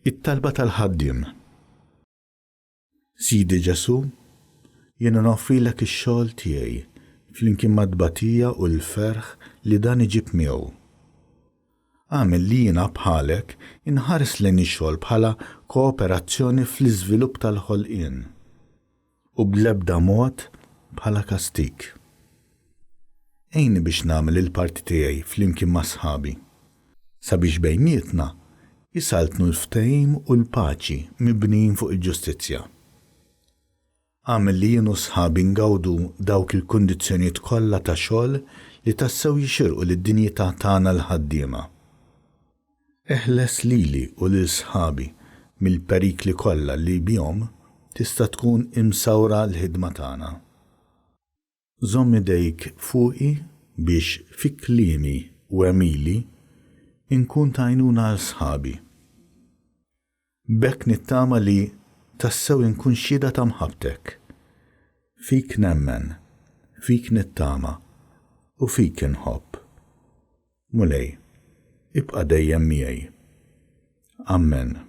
It-talba tal-ħaddiem. Sidi Ġesù, jiena noffrilek ix-xogħol tiegħi flimkien mat-tbatija u l-ferħ li dan iġib miegħu. Agħmel li jiena bħalek inħares lejn ix-xogħol bħala kooperazzjoni fl-iżvilupp tal-ħolqien u bl-ebda mod bħala kastig. Għinni biex nagħmel il-parti tiegħi flimkien ma' sħabi, sabiex bejnietna jsaltnu l-ftehim u l-paċi mibnijin fuq il-ġustizzja. Agħmel li jien u sħabi ngawdu dawk il-kundizzjonijiet kollha ta' xogħol li tassew jixirqu lid-dinjità tagħna l-ħaddiema. Eħles lili u lil sħabi mill-perikli kollha li bihom tista' tkun imsawra l-ħidma tagħna. Żomm idejk fuqi biex fi kliemi u għemili nkun ta' għajnuna għal sħabi. B'hekk nittama li tassew inkun xhieda ta' mħabbtek. Fik nemmen, fik nittama, u fik inħobb. Mulej, ibqa' dejjem miegħi. Ammen.